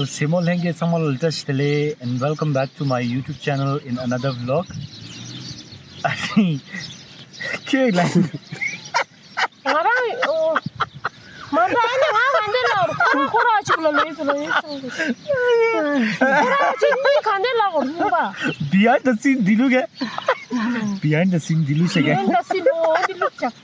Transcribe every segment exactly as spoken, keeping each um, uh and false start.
སེར་མོ་ལྷན་རྒྱས་ཚང་མ་ལ་བཀྲ་ཤིས་བདེ་ལེགས། And welcome back to my YouTube channel in another vlog. ཨ་ནི་ཁྱོད་ལ། ང་རང་ཨོ། མ་འདྲ། ཨ་ནི་ང་ག་འདྲ་ལབ་ར། ཁོ་རང་ཁོ་རང་ཅིག་ལ་ལོས་སུ་ལོས་སུ། ཁོ་རང་ཅིག་གཉིས་ག་འདྲ་ལབ་ར་ཡིན་པ། Behind the scene འདི་ལུགས་ག Behind the scene འདི་ལུགས་ཤེས་ག Behind the scene ཨོ་འདི་ལུགས་ཀྱང་།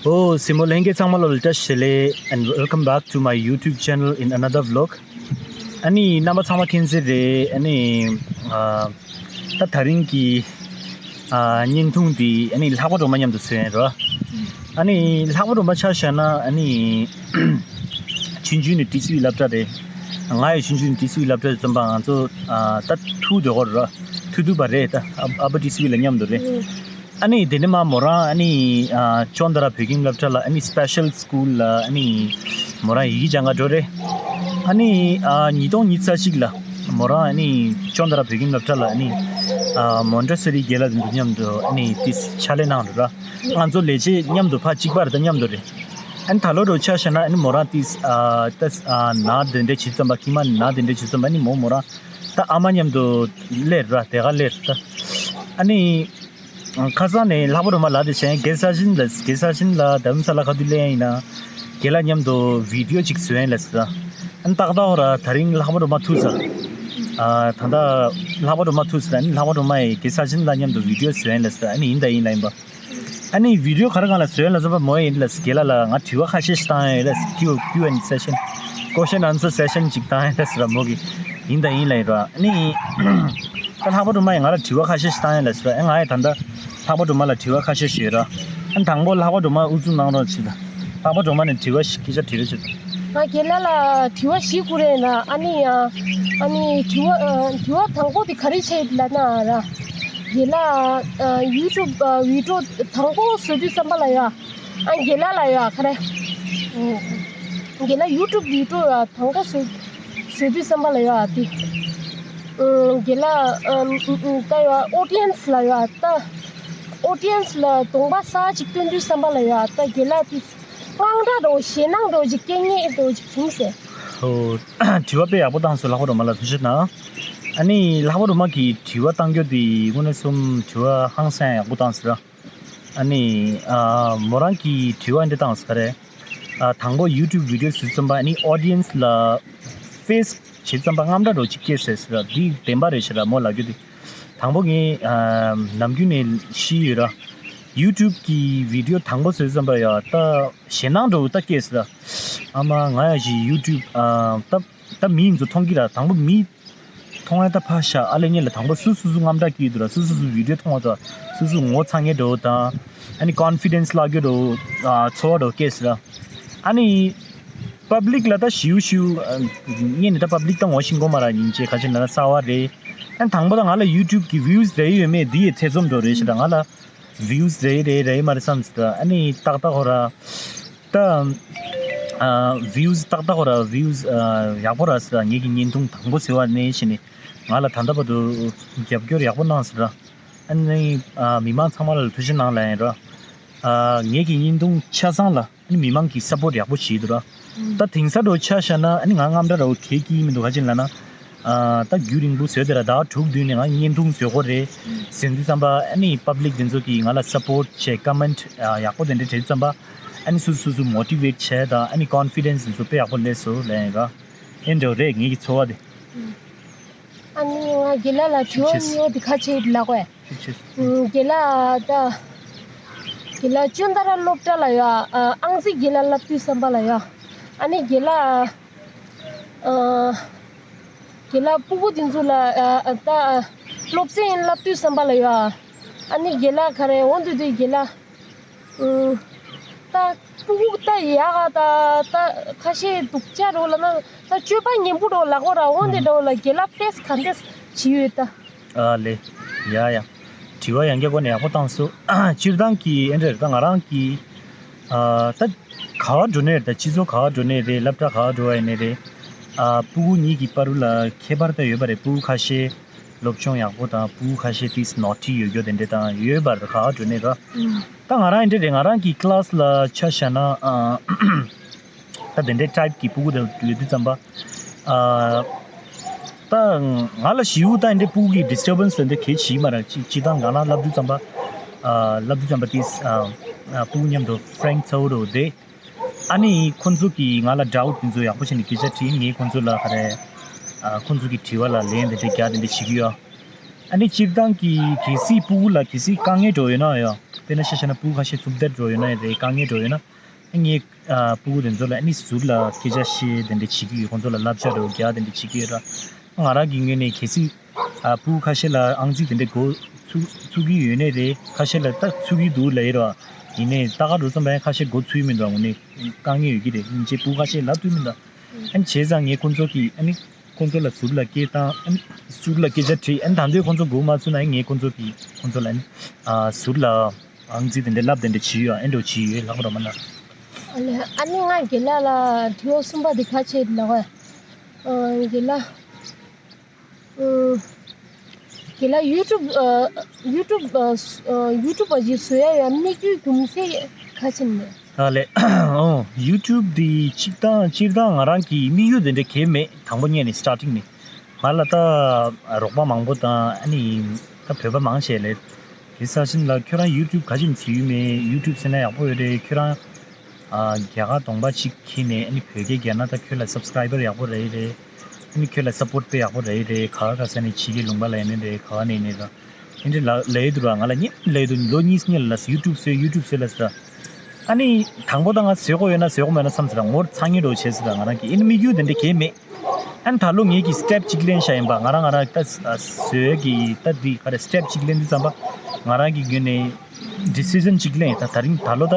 ཨོ། སེར་མོ་ལྷན་རྒྱས་ཚང་མ་ལ་བཀྲ་ཤིས་བདེ་ལེགས། And welcome back to my YouTube channel in another vlog. ཨ་ནི་རྣམ་པ་ཚང་མ་མཁྱེན་གསལ་རེད། ཨ་ནི་ཨ། ད་དེ་རིང་གི་ཨ། བརྙན་ཐུང་འདི་ཨ་ནི་ལྷག་པ་སྒྲོལ་མ་མཉམ་དུ་བཟོས་ཡིན་རོ། ཨ་ནི་ལྷག་པ་སྒྲོལ་མ་ཆ་བཞག་ན་ཨ་ནི་ཆུང་ཆུང་ནས་ཊི་སི་ཝི་སློབ་གྲྭ་རེད། ང་ཡང་ཆུང་ཆུང་ནས་ཊི་སི་ཝི་སློབ་གྲྭ་རེད། བཙུན་པ་ང་ཚོ་ཨ། ད་ཐུག་འདོད་སྐོར་རོ། ཐུག་ཐུག་པ་རེད། ད་ཨ། ཨ་པ་ཊི་སི་ཝི་ལ་མཉམ་དུ་རེད། ཨ་ནི་དེ་ནས་མ་མོ་རང་ཨ་ནི་ཨ། ཅོན་ཏ་ར་བོད་ཁྱིམ་སློབ་གྲྭ་ལ་ཨ་ནི་སི་པེ་ཤལ་སི་ཀུལ་ལ་ཨ་ནི་མོ་རང་ཡི་གེ་སྦྱང་ག་འགྲོ་རེད། ཨ་ནི་ཨ། ཉིས་སྟོང་ཉི་ཤུ་རྩ་གཅིག་ལ་མོ་རང་ཨ་ནི་ཅོན་ཏ་ར་བོད་ཁྱིམ་སློབ་གྲྭ་ལ་ཨ་ནི་ཨ། མོན་ཊེ་སོ་རི་རྒན་ལགས་དེ་ཚོ་མཉམ་དུ་ཨ་ནི་ཏིས་ཕྱག་ལས་གནང་འགྲོ་ར། ང་ཚོ་ལས་བྱེད་མཉམ་དུ་ཕར་གཅིག་པ་རེད། ད་མཉམ་དུ་རེད། ཨ་ནི་ད་ལོ་རུ་ཆ་བཞག་ན་ཨ་ནི་མོ་རང་ཏིས་ཨ། ཏིས་ཨ། ནར་དེ་འདྲ་བྱེད་ཙམ་པ། ཁྱིམ་མ་ནར་དེ་འདྲ་བྱེད་ཙམ་པ། ཨ་ནི་མོ་མོ་རང་ད་ཨ་མ་མཉམ་དུ་སླེབས་ར། དེ་ག་སླེབས་ད། ཨ་ནི། ཁ་སང་ནས་ལྷག་པ་སྒྲོལ་མ་ལབ་དེ་བྱས། རྒན་ས་ཆེན་ལ། རྒན་ས་ཆེན་ལ་རྡ་རམ་ས་ལ་ག་དུས་སླེབས་ཡིན་ན། རྒན་ལགས་མཉམ་དུ་བི་ཌི་ཡོ་ཅིག་བཟོ་ཡིན་ལབ་ཟེར། ཨ་ནི་ཏག་ཏག་ཧོ་ར་དེ་རིང་ལྷག་པ་སྒྲོལ་མ་ཐུག་ས། ཨ། ད་ལྟ་ལྷག་པ་སྒྲོལ་མ་ཐུག་ས། ཨ་ནི་ལྷག་པ་སྒྲོལ་མ་ཡིས་རྒན་ས་ཆེན་ལ་མཉམ་དུ་བི་ཌི་ཡོ་བཟོ་ཡིན་ལབ་ཟེར། ཨ་ནི་ཡིན་ད་ཡིན་ལབ་ཡིན་པ། ཨ་ནི་བི་ཌི་ཡོ་ག་རེ་སྒང་ལ་བཟོས་ལབ་ཟེར་བ། མོ་ཡིན་ལབ་ཟེར། རྒན་ལགས་ལ་ང་དྲི་བ་ཁ་ཤས་ཤིག་བཏང་ཡོད་ལབ་ཟེར། ཀིའུ་ཀིའུ་ཨེན་ཨེ་སེ་ཤན། ཀོ་ཤན་ཨན་སར་སེ་ཤན་ཅིག་བཏང་ཡོད་ལབ་ཟེར་བ། མོ་གིས་ཡིན་ད་ཡིན་ལབ་ཡིན་ར། ཨ་ནི་ད་ལྷག་པ་སྒྲོལ་མ་ཡིས་ང་ལ་དྲི་བ་ཁ་ཤས་ཤིག་བཏང་ཡོད་ལབ་ཟེར་བ། ཨ། ང་ཡིས་ད་ལྟ་ལྷག་པ་སྒྲོལ་མ་ལ་དྲི་བ་ཁ་ཤས་ཤིག་ཡོད་ར། ཨ། དང་པོ་ལྷག་པ་སྒྲོལ་མ་དབུ་འཛུགས་གནང་རོགས་བྱེད་ད། ལྷག་པ་སྒྲོལ་མ་ནས་དྲི་བ་ཞིག་སྐད་ཆ་དྲི་རོགས་བྱེད་ད། ང་རྒན་ལགས་ལ་དྲི་བ་བཞི་བསྐུར་ཡིན་ན། ཨ་ནི་ཡང་ཨ་ནི་དྲི་བ་ཨ། དྲི་བ་དང་པོ་དེ་ག་རེ་བྱས་ལབ་ན་ར། རྒན་ལགས་ཨ། ཡུ་ཊུབ་ཨ། བི་ཌི་ཡོ་དང་པོ་བཟོ་དུས་ཙམ་པ་ལ་ཡ། ཨ། རྒན་ལགས་ལ་ཡ་ག་རེ། རྒན་ལགས་ཡུ་ཊུབ་བི་ཌི་ཡོ་ཡ་དང་པོ་བཟོ་བཟོ་དུས་ཙམ་པ་ལ་ཡ་དེ། ཨ། རྒན་ལགས་ཨ། ད་ཡ་ཨོ་ཌི་ཡན་སི་ལ་ཡ་ད། ཨོ་ཌི་ཡན་སི་ལ་གདོང་པ་གསལ་ཅིག་སྟོན་དུས་ཙམ་པ་ལ་ཡ་ད་རྒན་ལགས་དེ། དངངས་སྐྲག་འདྲ་བོ་ཞེད་སྣང་འདྲ་བོ་ཅིག་སྐྱེ་ངེས་འདྲ་བོ་ཅིག་བྱུང་ཟེར། ཨོ། དྲི་བ་དཔེ་ཡག་པོ་བཏང་སོང་། ལྷག་པ་སྒྲོལ་མ་ལ་ཐུགས་རྗེ་གནང་། ཨ་ནི་ལྷག་པ་སྒྲོལ་མ་གིས་དྲི་བ་བཏང་རྒྱུ་དེ་དངོས་གནས་སོམ་དྲི་བ་ཧང་སང་ཡག་པོ་བཏང་ཟེར། ཨ་ནི་ཨ། མོ་རང་གིས་དྲི་བ་འདི་བཏང་ཟེར་རེད། ཨ། དང་པོ་ཡུ་ཊུབ་བི་ཌི་ཡོ་བཟོས་ཙམ་པ་ཨ་ནི་ཨོ་ཌི་ཡན་སི་ལ་ཕེ་སི་བྱེད་ཙམ་པ་དངངས་སྐྲག་འདྲ་བོ་ཅིག་སྐྱེས་ཟེར་ཟེར། འདི་བདེན་པ་རེད་ཟེར་ར། མོ་ལབ་རྒྱུ་དེ། དང་པོ་ངས་ཨ། ནམ་རྒྱུན་ནས་ཤེས་ཡོད་ར། ཡུ་ཊུབ་གི་བི་ཌི་ཡོ་དང་པོ་བཟོས་ཙམ་པ་ཡ་ད་ཞེད་སྣང་འདྲ་བོ་ད་སྐྱེས་ཟེར། ཨ་མ་ང་ཡང་ཞིག་ཡུ་ཊུབ་ཨ། ད་ད་མི་ཡིན་ཚོ་མཐོང་གི་ར། དང་པོ་མི་མཐོང་ཡ་ད་ཕར་བཞག་ཨ་ལས་ཉིན་ལ་དང་པོ་སུ་སུ་སུ་དངངས་སྐྲག་སྐྱེ་ཡི་འདུག་ར། སུ་སུ་སུ་བི་ཌི་ཡོ་མཐོང་བ་དང་སུ་སུ་ངོ་ཚ་ངེས་འགྲོ་དང་། ཨ་ནི་ཀོན་ཕི་ཌེན་སི་བརླག་རྒྱུ་འགྲོ། ཨ། ཚོར་བ་འགྲོ་སྐྱེས་ཟེར། ཨ་ནི་པབ་ལིག་ལ་ད་ཞིའུ་ཞིའུ་ངས་ནི་ད་པབ་ལིག་ད་ངོ་ཤེས་གོ་མ་ར། ཉིན་བྱེད་ཁ་ཆེ་ན་ན་གསར་བ་རེད། ཨ་ནི་དང་པོ་ད་ང་ལ་ཡུ་ཊུབ་གི་བིའུ་སི་རེ་ཡོད་མེད་འདི་ཡི་ཐེ་ཚོམ་འགྲོ་རེད་ཤི། ད་ང་ལ་བིའུ་སི་རེ་རེ་རེ་མ་རེད་བསམ་ཟེར། ཨ་ནི་ཏག་ཏག་ཧོ་ར། ད་ཨ་བིའུ་སི་ཏག་ཏག་ཧོ་ར། བིའུ་སི་ཨ་ཡག་པོ་ར་ཟེར། ངེད་ཀྱི་བརྙན་ཐུང་དང་པོ་ཟེར་བ་ནས་བྱས་ནས་ང་ལ་ད་ལྟ་བར་དུ་རྒྱབ་སྐྱོར་ཡག་པོ་གནང་ཟེར། ཨ་ནི་ཨ་མི་མང་ཚང་མ་ལ་ཐུགས་རྗེ་གནང་ལབ་ཡིན་ར། ཨ་ངེད་ཀྱི་བརྙན་ཐུང་ཆ་ཚང་ལ་ཨ་ནི་མི་མང་གིས་སབ་པོར་ཡག་པོ་བྱས་འདུག་ར། ད་དེང་སང་འདྲ་བོ་ཆ་བཞག་ན་ཨ་ནི་ང་དངངས་སྐྲག་འདྲ་བོ་གས་སྐྱེ་ཡི་མི་འདུག་ག་ཅི་ལབ་ན། ཨ་ད་རྒྱུན་རིང་པོ་བཟོས་དེ་ར། ཟླ་བ་དྲུག་བདུན་ནས་ང་བརྙན་ཐུང་བཟོ་གི་རེད་ཟེར་དུས་ཙམ་པ། ཨ་ནི་པབ་ལིག་དེ་ཚོ་གིས་ང་ལ་སབ་པོར་བྱས། ཀོ་མེན་ཊི་ཡག་པོ་དེ་འདྲ་བྲིས་ཙམ་པ། ཨ་ནི་སུ་སུ་སུ་མོ་ཊི་ཝེ་ཊི་བྱས་དང་། ཨ་ནི་ཀོན་ཕི་ཌེན་སི་དེ་ཚོ་དཔེ་ཡག་པོ་སླེབས་སོང་ལབ་ཡིན་ར། ཨེ་འདྲ་བོ་རེད་ངེད་ཀྱི་ཚོར་བ་དེ། ཨ་ནི་ང་རྒན་ལགས་ལ་དྲི་བ་གཉིས་པ་དེ་ག་ཅི་ལབ་དགོས། ཨུམ། རྒན་ལགས་ད། རྒན་ལགས་ཅོན་ཏ་ར་སློབ་གྲྭ་ལ་ཡ། ཨ་ཨང་རྩིས་རྒན་ལགས་བསླབ་དུས་ཙམ་པ་ལ་ཡ། ཨ་ནི་རྒན་ལགས། ཨ་རྒན་ལགས་སྤུ་གུ་དེ་ཚོ་ལ་ཨ་ད་སློབ་ཚན་བསླབ་དུས་ཙམ་པ་ལ་ཡ། ཨ་ནི་རྒན་ལགས་ག་རེ་འོང་དུས་དུས་རྒན་ལགས། ཨུམ། ད་སྤུ་གུ་ད་ཡག་ག་ད་ད་ཁ་ཤས་སྡུག་ཅག་འདྲ་བོ་ལབ་ན། ད་སྤྱོད་པ་ངན་པོ་འདྲ་བོ་ལབ་དགོས་ར། འོང་དེ་འདྲ་བོ་ལ་རྒན་ལགས་ཕེ་སི་ག་འདྲས་བྱེད་ཡོད་ད། ཨ་ལེ། ཡ་ཡ། དྲི་བ་ཡང་བསྐྱར་སྒོ་ནས་ཡག་པོ་བཏང་སོང་། སྤྱིར་བཏང་གི་ཨེ་འདྲ་རེད། ད་ང་རང་གི་ཨ་ད་ག་བ་འགྲོ་ནས་རེད། ད་སྤྱི་ཚོགས་ག་བ་འགྲོ་ནས་རེད། སློབ་གྲྭ་ག་བ་འགྲོ་བ་ཡིན་ནས་རེད། ཨ་སྤུ་གུ་གཉིས་ཀྱི་བར་དུ་ལ་ཁྱད་པར་ད་ཡོད་པ་རེད། སྤུ་གུ་ཁ་ཤས་ སློབ་སྦྱོང་ཡག་པོ་དང་ཕྲུ་གུ་ཁ་ཤས་ཏིས་ནོ་ཊི་ཡོད་རྒྱུ་དེ་འདྲ་དང་ཡོད་པར་ག་བ་འགྲོ་ནས་ར། ཨུམ། ད་ང་རང་འདྲ་རེད། ང་རང་གི་ཀི་ལ་སི་ལ་ཆ་བཞག་ན་ཨ། ད་དེ་འདྲའི་ཊའིབ་ཀྱི་ཕྲུ་གུ་དེ་ཡོད་དུས་ཙམ་པ། ཨ། ད་ང་ལ་ཞེ་པོ་ད་འདི་འདྲའི་ཕྲུ་གུ་གི་ཌིས་ཊར་བན་སི་དེ་འདྲ་གལ་ཆེ་མ་རེད། ཅི་ཅི་ད་ང་རང་ལབ་དུས་ཙམ་པ། ཨ། ལབ་དུས་ཙམ་པ་ཏིས་ཨ། ཨ། ཕྲུ་གུ་མཉམ་དུ་ཕྲེང་ཚ་བོ་རུ་དེ། ཨ་ནི་ཁོང་ཚོ་གིས་ང་ལ་ཌའུཊ་དེ་ཚོ་ཡག་པོ་བྱས་ནས་སྐད་ཆ་དྲིས། ངས་ཁོང་ཚོ་ལ་ག་རེ། ཨ། ཁོང་ཚོ་གི་དྲི་བ་ལ་ལན་དེ་འདྲ་རྒྱག་དེ་འདྲ་བྱེད་ཀྱི་ཡོད། ཨ་ནི་སྤྱིར་བཏང་གི་གལ་སྲིད་ཕྲུ་གུ་ལ་གལ་སྲིད་དཀའ་ངལ་འགྲོ་ཡོད་ན་ཡང་། དཔེར་ན་ཆ་བཞག་ན་ཕྲུ་གུ་ཁ་ཤས་རྩུབ་ལྡིར་འགྲོ་ཡོད་ན་ཡང་རེད། དཀའ་ངལ་འགྲོ་ཡོད་ན། ངས་ཨ། ཕྲུ་གུ་དེ་ཚོ་ལ་ཨ་ནི་ཟུར་ལ་སྐད་ཆ་བཤད་དེ་འདྲ་བྱེད་ཀྱི་ཡོད། ཁོང་ཚོ་ལ་བསླབ་བྱ་རོགས་རྒྱག་དེ་འདྲ་བྱེད་ཀྱི་ཡོད་ར། ང་རང་གི་ངོས་ནས་གལ་སྲིད་ཨ། ཕྲུ་གུ་ཁ་ཤས་ལ་ཨང་རྩིས་དེ་འདྲ་འགོ་ཚུགས་ཚུགས་ཀྱི་ཡོད་ནའི་རེད། ཁ་ཤས་ལ་ད་ཚུགས་ཀྱི་འདུག་ལབ་ཡོད་ར། ཡིན་ནའི་ད་ག་འགྲོ་ཙམ་པ་ཡང་ཁ་ཤས་འགོ་ཚུགས་ཀྱི་མི་འདུག་དངོས་གནས་དཀའ་ངལ་ཡོད་ཀྱི་རེད། ཡིན་ཅེ་ཕྲུ་གུ་ཁ་ཤས་ལབ་ཐུབ་མི་འདུག་ཨ་ནི་བྱས་ཙང་ངས་ཁོང་ཚོ་གི་ཨ་ནི་ཁོང་ཚོ་ལ་ཟུར་ལ་སྐད་བཏང་། ཨ་ནི་ཟུར་ལ་སྐད་ཆ་དྲིས། ཨ་ནི་ད་དུང་ཁོང་ཚོ་འགོ་མ་ཚུགས་ན་ངས་ཁོང་ཚོ་གི་ཁོང་ཚོ་ལ་ཨ་ནི་ཨ། ཟུར་ལ་ཨང་རྩིས་དེ་འདྲ་ལབ་དེ་འདྲ་བྱས་ཡོད། ཨེ་འགྲོ་བྱས་ཡོད། ལྷག་པ་རོ་མ་ན། ཨ་ལེ། ཨ་ནི་ང་རྒན་ལགས་ལ་དྲི་བ་གསུམ་པ་འདི་ག་བྱེད་ལ་བ། ཨ། རྒན་ལགས། ཨ། རྒན་ལགས་ཡུ་ཊུབ་ཨ། ཡུ་ཊུབ་ཨ། ཡུ་ཊུབ་པ་ཞིག་བཟོ་ཡ་ཡ་དམིགས་ཡུལ་རྒྱུ་མཚན་ག་བྱེད་ནས། ཨ་ལེ། ཨོ། ཡུ་ཊུབ་འདི་སྤྱིར་བཏང་སྤྱིར་བཏང་ང་རང་གི་དམིགས་ཡུལ་དེ་འདྲ་གང་ཡང་མེད། དང་པོ་ཉིད་ནས་སི་ཊར་ཊིང་ནས། ང་ལ་ད་རོགས་པ་མང་པོ་དང་ཨ་ནི་ད་བོད་པ་མང་ཆེ་ལས། དེ་ས་ཆེན་ལ་ཁྱོད་རང་ཡུ་ཊུབ་ག་ཅི་བཟོ་ཡུལ་མེད། ཡུ་ཊུབ་བཟོས་ན་ཡག་པོ་ཡོད་རེད། ཁྱོད་རང་ཨ། རྒྱ་གར་གདོང་པ་གཅིག་འཁྱེར་ནས་ཨ་ནི་བོད་སྐད་རྒྱག་ན་ད་ཁྱོད་ལ་སབ་སི་ཀ་རའི་བར་ཡག་པོ་རེད་རེད། ཨ་ནི་ཁྱོད་ལ་སབ་པོར་ཊི་དཔེ་ཡག་པོ་རེད་རེད། ག་ག་ས་ནས་ཕྱི་རྒྱལ་ལུང་པ་ལ་ཡིན་ནའི་རེད། ག་བ་ནས་ཡིན་ནའི་རེད། ཨེ་འདྲ་ལ་ལབ་ཡི་འདུག་ར། ང་ལ་ཉིན་ལབ་ཡི་འདུག་ལོ་གཉིས་སྔོན་ལ་ཡུ་ཊུབ་བཟོས། ཡུ་ཊུབ་བཟོས་ལབ་ཟེར། ཨ་ནི་དང་པོ་ད་ང་བཟོ་དགོས་ཡོད་ན་བཟོ་དགོས་མེད་ན་བསམ་ཟེར། ངོ་ཚ་ངེས་འགྲོ་བྱས་ཟེར། ང་རང་གི་ཨེ་ནི་དམིགས་ཡུལ་དེ་འདྲ་གང་ཡང་མེད། ཨ་ནི་ད་ལོ་ངེད་ཀྱི་སི་ཊེབ་གཅིག་ལེན་བྱ་ཡིན་པ། ང་རང་ང་རང་ད་བཟོ་ཡ་གི་ད་འདི་ག་རེ་སི་ཊེབ་གཅིག་ལེན་དུས་ཙམ་པ་ང་རང་གི་ངོས་ནས་ཌི་སི་ཤན་གཅིག་ལེན། ད་ད་རིང་ད་ལོ་ད་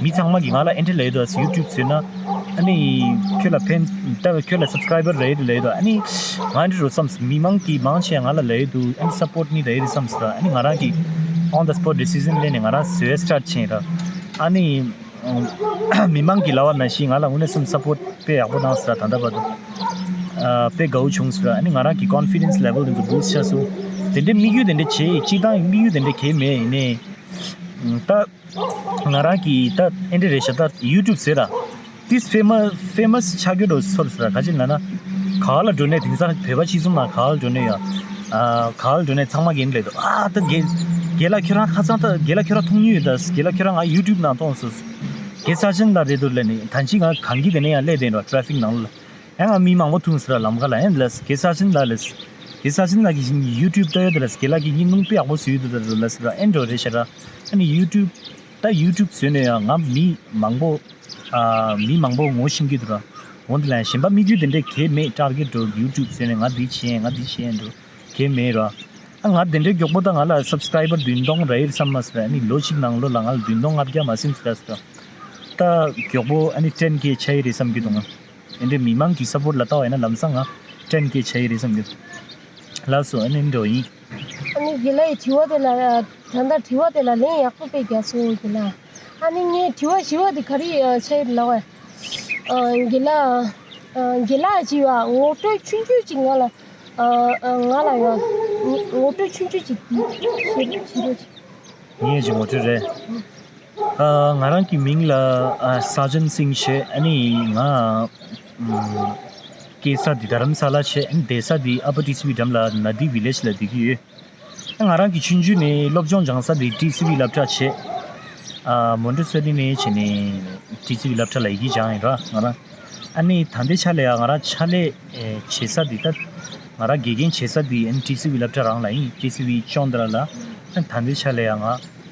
མི་ཚང་མ་གིས་ང་ལ་ཨེ་འདྲ་ལབ་ཡོད་འདུག་ཡུ་ཊུབ་བཟོས་ན་ཨ་ནི་ཁྱོད་ལ་ཕན་ད་ཁྱོད་ལ་སབ་སི་ཀ་རའི་བར་རེད་ལབ་ཡོད་འདུག་ཨ་ནི་ང་འདྲ་རུ་བསམས། མི་མང་གིས་མང་ཆེ་ང་ལ་ལབ་ཡོད་འདུག་ཨ་ནི་སབ་པོར་ཊི་ནི་རེད་བསམས་ཟེར། ཨ་ནི་ང་རང་གིས་ཨོན་ད་སི་པོ་ཊི་ཌི་སི་ཤན་ལེན་ནས་ང་རང་བཟོ་ཡ་སི་ཊར་ཊི་བྱས་ར། ཨ་ནི་མི་མང་གིས་ལབ་པ་ནང་བཞིན་ང་ལ་དངོས་གནས་སེམས་སབ་པོར་ཊི་དཔེ་ཡག་པོ་གནང་ཟེར། ད་ལྟ་བར་དུ་ཨ། དཔེ་དགའ་བོ་བྱུང་ཟེར། ཨ་ནི་ང་རང་གི་ཀོན་ཕི་ཌེན་སི་ལེ་ཝལ་དེ་ཚོ་བུ་སི་ཊི་ཆགས་སོང་། དེ་འདྲའི་དམིགས་ཡུལ་དེ་འདྲ་བྱས། སྤྱིར་བཏང་དམིགས་ཡུལ་དེ་འདྲ་གང་ཡང་མེད། ཡིན་ནའི་ད་ང་རང་གིས་ད་ཨེ་འདྲ་རེད་ཤག་ད་ཡུ་ཊུབ་ཟེར་ར། ཏིས་ཕེ་མ་ཕེ་མ་སི་ཆགས་རྒྱུ་འདྲ་བོ་ཚོར་ཟེར་ར། ག་ཅི་ལབ་ན་ག་བ་ལ་འགྲོ་ནའི་དེང་སང་བོད་པ་སྤྱི་ཚོགས་ནང་ག་བ་ལ་འགྲོ་ནའི་ཡ། ཨ། ག་བ་ལ་འགྲོ་ནའི་ཚང་མ་གིས་ཨེ་འདྲ་ལབ་འདུག་ཨ། ད་རྒན་རྒན་ལགས་ཁྱོད་རང་ཁ་སང་ད་རྒན་ལགས་ཁྱོད་རང་མཐོང་མྱོང་ཡོད་ད། རྒན་ལགས་ཁྱོད་རང་ང་ཡུ་ཊུབ་ནང་མཐོང་སོང་། རྒན་ས་ཆེན་ལགས་རེད་འདུག་ལབ་ནས། ད་ཅི་ང་གངས་སྐྱིད་དེ་ནས་ཡང་སླེབས་བསྡད་འགྲོ། ཊེ་ཕིག་ནང་ལ། ཡང་ང་མི་མང་པོ་ཐུག་ཟེར་ར་ལམ་ཁ་ལ། ཡང་ལབ་རྒན་ས་ཆེན་ལགས་ལབ། རྒན་ས་ཆེན་ལགས་ཀྱིས་ཡུ་ཊུབ་ལྟ་ཡོད་ད་ལབ། རྒན་ལགས་ཀྱིས་ངའི་སྣུམ་དཔེ་ཡག་པོ་བཟོས་ཡོད་ད་ལབ་ཟེར་ར། ཨེ་འདྲ་རེད་ཤག་ར། ཨ་ནི་ཡུ་ཊུབ་ད་ཡུ་ཊུབ་བཟོས་ནས་ཡང་ང་མི་མང་པོ་ཨ། མི་མང་པོ་ངོ་ཤེས་ཀྱི་འདུག་ར། འོ་འདི་ལ་གཞན་པ་དམིགས་ཡུལ་དེ་འདྲ་གང་ཡང་མེད། ཊར་གེ་ཊི་འདྲ་བོ་ཡུ་ཊུབ་བཟོས་ནས་ང་འདི་བྱས་ཡིན་ང་འདི་བྱས་ཡིན་འདྲ་བོ་གང་ཡང་མེད་ར། ཨ། ང་དེ་འདྲའི་མགྱོགས་པོ་ད་ང་ལ་སབ་སི་ཀ་རའི་བར་བདུན་སྟོང་རག་གི་རེད་བསམ་མ་སོང་། ཨ་ནི་ལོ་གཅིག་ནང་ལོགས་ལ་ང་ལ་བདུན་སྟོང་ལྔ་བརྒྱ་མ་ཟིན་ཟེར་ད་ཟེར། ད་མགྱོགས་པོ་ཨ་ནི་ཊེན་ཀེ་ཆགས་ཡི་རེད་བསམ་གྱི་འདུག་ང་། ཨེ་འདྲའི་མི་མང་གི་སབ་པོར་ཊི་ལ་ལྟ་བ་ཡིན་ན་ལམ་སང་ང་ཊེན་ཀེ་ཆགས་ཡི་རེད་བསམ་གྱི་འདུག་ལགས་སོ། ཨ་ནི་འདྲ་བོ་ཡིན། ཨ་ནི་རྒན་ལགས་ཀྱི་དྲི་བ་དེ་ལ་ད་ལྟ་དྲི་བ་དེ་ལ་ལན་ཡག་པོ་དཔེ་རྒྱག་སོང་རྒན་ལགས། ཨ་ནི་ངའི་དྲི་བ་བཞི་པ་དེ་ག་རེ་ཆགས་ཡོད་ལབ་པ། ཨ། རྒན་ལགས། ཨ། རྒན་ལགས་ཀྱིས་པ་ངོ་སྤྲོད་ཆུང་ཆུང་ཅིག་ང་ལ། ཨ། ང་ལ་ཡ། ངོ་སྤྲོད་ཆུང་ཆུང་ཅིག་བྱེད་རོགས་བྱེད་རོགས་བྱེད། ངའི་ངོ་སྤྲོད་རེད། ཨ། ང་རང་གི་མིང་ལ་ཨ། ས་ཇན་སིང་བྱས། ཨ་ནི་ང་ཨམ། སྐྱེས་ས་འདི་རྡ་རམ་ས་ལ་བྱས། ཨ་ནི་བསྡད་ས་འདི་ཨ་པར་ཊི་སི་ཝི་འགྲམ་ལ་ན་དི་ཝི་ལེཇ་ལ་བསྡད་ཀྱི་ཡོད། ང་རང་གི་ཆུང་ཆུང་ནས་སློབ་སྦྱོང་སྦྱང་ས་དེ་ཊི་སི་ཝི་སློབ་གྲྭ་བྱས། ཨ། མོན་ཊེ་སོ་རི་ནས་བྱས་ནས་ཊི་སི་ཝི་སློབ་གྲྭ་ལ་ཡི་གེ་སྦྱངས་ཡིན་ར་ང་རང་། ཨ་ནི་ད་ལྟའི་ཆ་ལ་ཡང་ང་རང་ཕྱག་ལས་བྱེད་ས་དེ་ད་ང་རང་དགེ་རྒན་བྱེད་ས་དེ་ཨ་ནི་ཊི་སི་ཝི་སློབ་གྲྭ་རང་ལ་ཡིན། ཊི་སི་ཝི་ཅོན་ཏ་ར་ལ། ཨ་ནི་ད་ལྟའི་ཆ་ལ་ཡང་ང་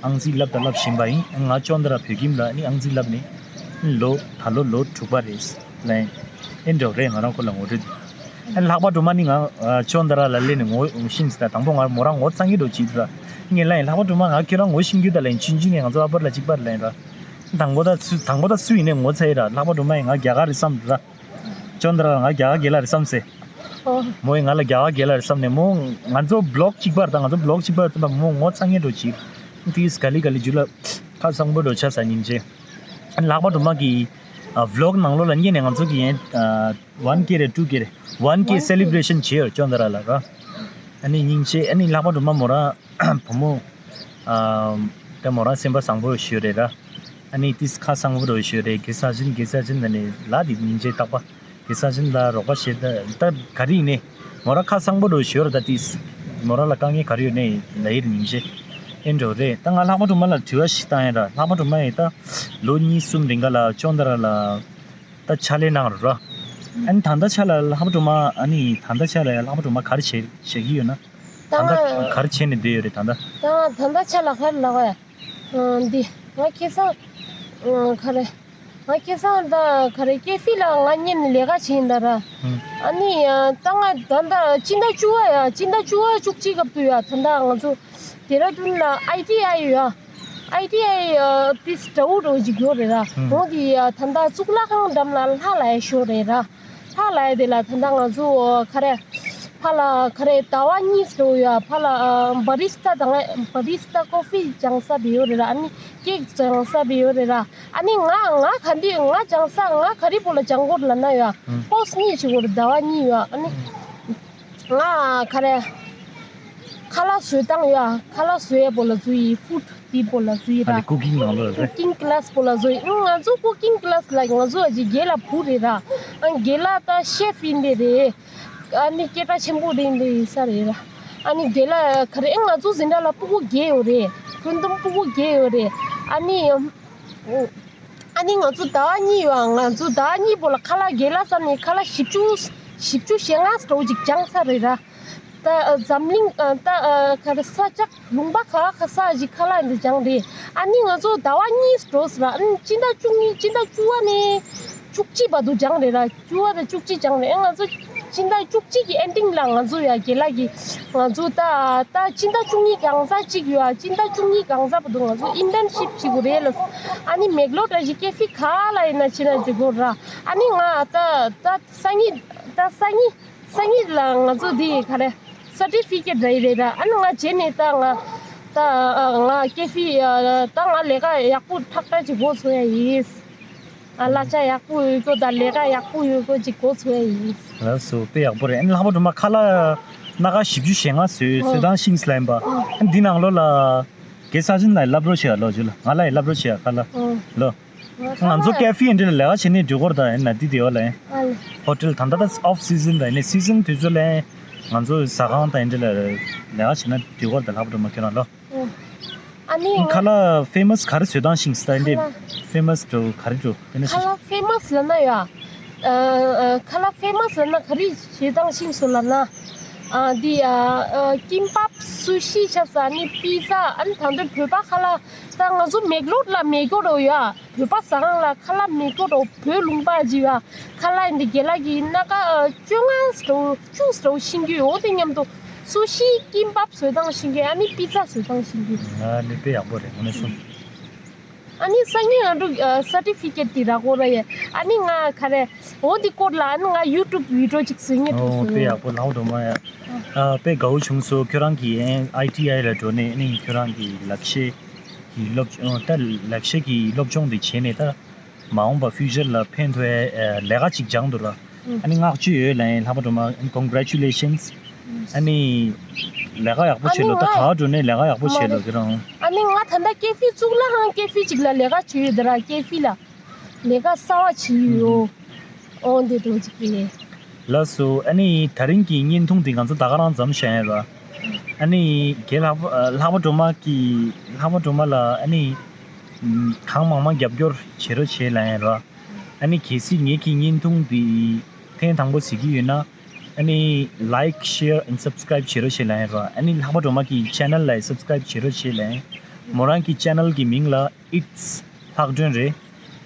ཨང་རྩིས་བསླབ་དང་བསླབ་བཞིན་པ་ཡིན། ང་ཅོན་ཏ་ར་བོད་ཁྱིམ་ལ་ཨ་ནི་ཨང་རྩིས་བསླབ་ནས་ལོ་ད་ལོ་ལོ་དྲུག་པ་རེད། ལན། ཨེ་འདྲ་རེད། ང་རང་ཁོ་ལ་ངོ་སྤྲོད་དེ། ཨ་ལྷག་པ་སྒྲོལ་མ་ནི་ང་ཨ་ཅོན་ཏ་ར་ལ་སླེབས་ནས་ངོ་ཤེས་ཟེར། དང་པོ་ང་མོ་རང་ངོ་ཚ་གི་འགྲོ་བྱེད་དུ་ར། ངས་ལབ་ཡིན། ལྷག་པ་སྒྲོལ་མ་ང་ཁྱོད་རང་ངོ་ཤེས་རྒྱུ་ད་ལན་ཆུང་ཆུང་ནས་ང་ཚོ་ཨ་པར་ལ་གཅིག་པར་ལན་ར། དང་པོ་ད་སུ་དང་པོ་ད་སུ་ཡིན་ནས་ངོ་ཚ་ཡི་ར། ལྷག་པ་སྒྲོལ་མ་ཡིན། ང་རྒྱ་གར་རེད་བསམ་ར། ཅོན་ཏ་ར་ང་རྒྱ་གར་རྒན་ལགས་རེད་བསམ་ཟེར། ཨོ། མོ་ཡིས་ང་ལ་རྒྱ་གར་རྒན་ལགས་རེད་བསམ་ནས་མོ་ང་ཚོ་བི་ལོག་གཅིག་པར་དང་ང་ཚོ་བི་ལོག་གཅིག་པར་ཙམ་པ་མོ་ངོ་ཚ་ངེས་འགྲོ་བྱེད། དེས་ག་ལི་ག་ལི་རྒྱུ་ལ་ཁ་བཟང་པོ་འགྲོ་ཆ་ས་ཉིན་རྗེས། ལྷག་པ་སྒྲོལ་མ་གི་ཨ་བི་ལོག་ནང་ལོགས་ལ་ཉེ་ནས་ང་ཚོ་གི་ཡན་ཨ་ཝན་ཀེ་རེད་ཊུ་ཀེ་རེད། ཝན་ཀེ་སེ་ལི་བྷི་རེ་ཤན་བྱེད་ཡོད་ཅོན་ཏ་ར་ལ་ར། ཨ་ནི་སྙིང་རྗེ། ཨ་ནི་ལྷག་པ་སྒྲོལ་མ་མོ་རང་བུ་མོ། ཨ་ད་མོ་རང་སེམས་པ་བཟང་པོ་ཞིག་རེད་ར། ཨ་ནི་ཏིས་ཁ་བཟང་པོ་རུ་ཞིག་རེད། དགེ་ས་ཆེན་དགེ་ས་ཆེན། ཨ་ནི་ལ་དེ་སྙིང་རྗེ་རྟག་པ། དགེ་ས་ཆེན་ལ་རོགས་པ་བྱེད། ད་ད་ག་རེ་ཡིན་ནི། མོ་རང་ཁ་བཟང་པོ་རུ་ཞིག་རེད། ད་ཏིས་མོ་རང་ལ་དཀའ་ངལ་ག་རེ་ཡོད་ནི་ལ་ཡིར་སྙིང་རྗེ། ཨེ་འགྲོ་རེད། ད་ང་ལྷག་པ་སྒྲོལ་མ་ལ་དྲི་བ་ཞིག་བཏང་ཡིན་ར། ལྷག་པ་སྒྲོལ་མ་ཡིས་ད་ལོ་གཉིས་གསུམ་རིང་ག་ལ་ཅོང་ད་ར་ལ་ད་ཕྱག་ལས་གནང་རོགས་ར། ཨ་ནི་ད་ལྟ་ཆ་ལ་ལྷག་པ་སྒྲོལ་མ། ཨ་ནི་ད་ལྟ་ཆ་ལ་ཡ་ལྷག་པ་སྒྲོལ་མ་ག་རེ་བྱེད་བྱེད་ཀྱི་ཡོད་ན། ད་ད་ལྟ་ང་ག་རེ་བྱེད་ནས་བསྡད་ཡོད་རེད་ད་ལྟ། ད་ང་ད་ལྟ་ཆ་ལ་ག་རེ་ལབ་ཡ། ཨ་འདི་ང་ཁེ་སང་ཨ་ག་རེ། ང་ཁེ་སང་ད་ག་རེ་ཀེ་ཧྥེ་ལ་ང་གཉིས་ནས་ལས་ཀ་བྱེད་ཡིན་ད་ར། ཨ་ནི་ད་ང་ད་ལྟ་སྤྱི་ཟླ་བཅུ་པ་ཡ། སྤྱི་ཟླ་བཅུ་པ་བཅུ་གཅིག་སྐབས་དུ་ཡ། ད་ལྟ་ང་ཚོ་ལྡེ་ར་ལྡུན་ལ་ཨའི་ཊི་ཨའི་ཡོད་ཡ། ཨའི་ཊི་ཨའི་ཨ་ཏིས་འདྲ་བོ་འདྲ་བོ་ཅིག་ཡོད་རེད་ར། ཨང་། འོ་དེ་ཡ་ད་ལྟ་གཙུག་ལག་ཁང་འགྲམ་ལ་ལྷ་ལ་ཡ་ཞོ་རེད་ར། ལྷ་ལ་ཡ་དེ་ལ་ད་ལྟ་ང་ཚོ་ག་རེ་ཕ་ལ་ག་རེ་ཟླ་བ་གཉིས་འདྲ་བོ་ཡ། ཕ་ལ་ཨ་བ་རི་སི་ཏ་དང་བ་རི་སི་ཏ་ཀོ་ཧྥི་སྦྱང་ས་དེ་ཡོད་རེད་ར། ཨ་ནི་ཀེག་སྦྱང་ས་དེ་ཡོད་རེད་ར། ཨ་ནི་ང་ང་ག་འདི་ང་སྦྱང་ས་ང་ག་རེ་པོ་ལ་སྦྱང་གོ་རེད་ལབ་ན་ཡ། ཨང་། ཀོར་སི་གཉིས་བྱེད་གོ་རེད། ཟླ་བ་གཉིས་ཡ། ཨ་ནི། ང་ག་རེ། ཁ་ལག་བཟོས་སྟངས་ཡ། ཁ་ལག་བཟོ་ཡས་པོ་ལ་བཟོ་ཡི། ཧྥུཌ་དེ་པོ་ལ་བཟོ་ཡི་ར། ཨ་ནི་ཀུ་ཀིང་ནང་ལོགས་རེད། ཀུ་ཀིང་ཀི་ལ་སི་པོ་ལ་བཟོ་ཡི། ཨང་། ང་ཚོ་ཀུ་ཀིང་ཀི་ལ་སི་ལ་ང་ཚོ་ཨ་ཅེ་རྒན་ལགས་བུ་རེད་ར། ཨང་། རྒན་ལགས་ད་ཤེ་ཕི་ཡིན་པས་རེད། ཨ་ནི་སྐད་གྲགས་ཆེན་པོ་རེད་འདི་ཡིན་ས་རེད་ར། ཨ་ནི་རྒན་ལགས་ག་རེ། ཨང་། ང་ཚོ་འཛིན་གྲྭ་ལ་སྤུ་གུ་བརྒྱད་ཡོད་རེད། ཁྱོན་བསྡོམས་སྤུ་གུ་བརྒྱད་ཡོད་རེད། ཨ་ནི། ཨ་ནི་ང་ཚོ་ཟླ་བ་གཉིས་ཡོད། ང་ཚོ་ཟླ་བ་གཉིས་པོ་ལ་ཁ་ལག་རྒན་ལགས་ས་ནས་ཁ་ལག་བཞི་བཅུ། བཞི་བཅུ་ཞེ་ལྔ་འདྲ་བོ་ཅིག་སྦྱངས་ཚར་རེད་ར། ད་འཛམ་གླིང་ད་ག་རེ་ས་ཆ་ལུང་པ་ག་ག་ས་ཞིག་ཁ་ལག་འདི་སྦྱངས་རེད། ཨ་ནི་ང་ཚོ་ཟླ་བ་གཉིས་འགྲོ་ཟེར་ར། ཨ་ནི་སྤྱི་ཟླ་བཅུ་གཉིས། སྤྱི་ཟླ་བཅུ་པ་ནས་བཅུ་གཅིག་བར་དུ་སྦྱངས་རེད་ར། བཅུ་པ་དང་བཅུ་གཅིག་སྦྱངས་རེད། ཨ་ང་ཚོ་སྤྱི་ཟླ་བཅུ་གཅིག་གི་ཨེན་ཌིང་ལ་ང་ཚོ་ཡ་རྒན་ལགས་ཀྱིས་ང་ཚོ་ད་ད་སྤྱི་ཟླ་བཅུ་གཉིས་གང་ཟག་གཅིག་ཡོད་ཨ། སྤྱི་ཟླ་བཅུ་གཉིས་གང་ཟག་བར་དུ་ང་ཚོ་ཨིན་ཊརན་ཤིབ་བྱེད་དགོས་རེད་ལ། ཨ་ནི་མེག་ལོར་འདྲ་ཞིག་ཀེ་ཧྥེ་ག་ལ་ཡིན་ན་ཕྱིན་ན་འགྲིག་གོ་ར། ཨ་ནི་ང་ད་ད་སང་ཉིན་ད་སང་ཉིན་སང་ཉིན་ལ་ང་ཚོ་འདི་ག་རེ་སར་ཊི་ཕི་ཀེཊ་རེད་རེད་ར། ཨ་ནི་ང་རྗེས་ནས་ད་ང་ད་ང་ཀེ་ཧྥེ་ད་ང་ལས་ཀ་ཡག་པོ་ཁྲག་ཁྲག་ཅིག་འགོ་ཚུགས་ཡ་ཡིན། ཨ་གླ་ཆ་ཡག་པོ་ཡོད་རྒྱུ་དང་ལས་ཀ་ཡག་པོ་ཡོད་རྒྱུ་ཅིག་འགོ་ཚུགས་ཡ་ཡིན། ལགས་སོ། དཔེ་ཡག་པོ་རེད། ཨ་ནི་ལྷག་པ་སྒྲོལ་མ་ཁ་ལག་སྣ་ཁ་བཞི་བཅུ་ཞེ་ལྔ་བཟོས་བཟོས་སྟངས་ཤིང་སི་ལ་ཡིན་པ། ཨ་ནི་འདི་ནང་ལོགས་ལ་དགེ་ས་ཆེན་ལ་སློབ་རོགས་བྱེད་ཡ་ལོ་རྒྱུས་ལ་ང་ལ་ཡི་སློབ་རོགས་བྱེད་ཡ་ཁ་ལག་ལོ། ང་ཚོ་ཀེ་ཧྥེ་འདི་ལ་ལས་ཀ་བྱེད་ནས་འགྲོ་གོ་ར། ད་ཡིན་ན་འདི་དེ་བ་ལ་ཡིན། ཧོ་ཊེལ་ད་ལྟ་ད་ཨོཕ་སི་ཛན་ལ་ཡིན་ནས་སི་ཛན་དུས་ཚོད་ལ་ཡིན། ང་ཚོ་ཟ་ཁང་དང་འདི་ལ་ལས་ཀ་བྱེད་ན་འགྲིག་གོ་ར། ད་ལྷག་པ་སྒྲོལ་མ་ཁྱོད་རང་ལོ། ཨ་ནི་ཁ་ལག་ཕེ་མ་སི་ག་རེ་བཟོ་སྟངས་ཤིང་སི་ད་འདི་ཕེ་མ་སི་འགྲོ་ག་རེ་འགྲོ་དཔེར་ན་ཁ་ལག་ཕེ་མ་སི་ལབ་ན་ཡ། ཨ་ཁ་ལག་ཕེ་མ་སི་ལབ་ན་ག་རེ་བཟོ་སྟངས་ཤིང་སོ་ལབ་ན། ཨ་འདི་ཨ་ཀིམ་པབ་སུ་ཤི་ཆ་ས་ནི་པི་ཛ། ཨ་ནི་ད་འདི་བོད་པ་ཁ་ལག་ད་ང་ཚོ་མེག་ལོར་ལ་མེད་གོ་རོ་ཡ། བོད་པ་ཟ་ཁང་ལ་ཁ་ལག་མེད་གོ་རོ། བོད་ལུང་པ་ཇི་བ་ཁ་ལག་འདི་རྒན་ལགས་ཀྱིས་སྣ་ཁ་བཅོ་ལྔ་སོ་བཅུ་སོ་ཤིང་གི་འོ་དེ་མཉམ་དུ་སུ་ཤི་ཀིམ་པབ་བཟོ་སྟངས་ཤིང་གི་ཨ་ནི་པི་ཛ་བཟོ་སྟངས་ཤིང་གི་ང་ནི་དཔེ་ཡག་པོ་རེད་ངོ་ནས་སོང་། ཨ་ནི་སང་ཉིན་ང་འགྲོ་ཨ་སར་ཊི་ཕི་ཀེཊ་དེ་རག་གོ་ར་ཡ། ཨ་ནི་ང་ག་རེ་འོ་དེ་སྐོར་ལ་ཨ་ནི་ང་ཡུ་ཊུབ་བི་ཌི་ཡོ་ཅིག་བཟོ་ངེས་འདུག་ཨོ་སོང་། དཔེ་ཡག་པོ་ལགས་འགྲོ་མ་ཡ། ཨ་དཔེ་དགའ་བོ་བྱུང་སོང་། ཁྱོད་རང་གིས་ཨ་ཨའི་ཊི་ཨའི་ལ་འགྲོ་ནས་ཨ་ནི་ཁྱོད་རང་གི་ལག་ཤེས་ཀྱི་སློབ་ཨོ་ད་ལག་ཤེས་ཀྱི་སློབ་སྦྱོང་དེ་བྱས་ནས་ད་མ་འོངས་པ་ཕིའུ་ཅར་ལ་ཕན་ཐོགས་ཡ་ལས་ཀ་ཅིག་སྦྱངས་འདུག་ར། ཨ་ནི་བསྔགས་བརྗོད་ཡོད་ལ་ཡིན་ལྷག་པ་སྒྲོལ་མ། Congratulations། ཨ་ནི་ལས་ཀ་ཡག་པོ་བྱེད་ལོ། ད་ག་བ་འགྲོ་ནས་ལས་ཀ་ཡག་པོ་བྱེད་ལོ་ཁྱེད་རང་། ཨ་ནི་ང་ད་ལྟ་ཀེ་ཧྥེ་གཙུག་ལག་ཁང་ཀེ་ཧྥེ་ཅིག་ལ་ལས་ཀ་བྱེད་ཡོད་ད་ར། ཀེ་ཧྥེ་ལ་ལས་ཀ་གསར་བ་བྱེད་ཡོད། ཨོ་འདི་འདྲ་ཅིག་རེད། ལགས་སོ། ཨ་ནི་ད་རིང་གི་བརྙན་ཐུང་འདི་ང་ཚོ་ད་ག་རང་མཚམས་བཞག་ཡིན་ར། ཨ་ནི་རྒན་ལྷག་པ་ལྷག་པ་སྒྲོལ་མ་གི་ལྷག་པ་སྒྲོལ་མ་ལ་ཨ་ནི་གང་མང་མང་རྒྱབ་སྐྱོར་བྱེད་རོགས་བྱེད་ལ་ཡིན་ར། ཨ་ནི་གལ་སྲིད་ངེད་ཀྱི་བརྙན་ཐུང་འདི་ཐེངས་དང་པོ་གཟིགས་ཀྱི་ཡོད་ན་ཨ་ནི་like, share and subscribe བྱེད་རོགས་བྱེད་ལ་ཡིན་ར། ཨ་ནི་ལྷག་པ་སྒྲོལ་མ་གི་ཆེ་ནལ་ལ་སབ་སི་ཀ་རེབ་བྱེད་རོགས་བྱེད་ལ་ཡིན། མོ་རང་གི་ཆེ་ནལ་གི་མིང་ལ་It's ལྷག་སྒྲོན་རེད།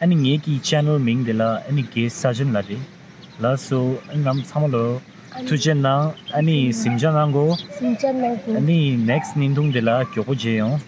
ཨ་ནི་ངེད་ཀྱི་ཆེ་ནལ་མིང་དེ་ལ་ཨ་ནི་དགེ་ས་ཆེན་ལགས་རེད། ལགས་སོ། ཨ་ནི་རྣམ་ཚང་མ་ལོ་ཨ་ནི་ཐུགས་རྗེ་གནང་། ཨ་ནི་གཟིམ་འཇག་གནང་གོ། གཟིམ་འཇག་གནང་གོ། ཨ་ནི་ནེག་སི་ཊི་བརྙན་ཐུང་དེ་ལ་མགྱོགས་པོ་མཇལ་ཡོང་།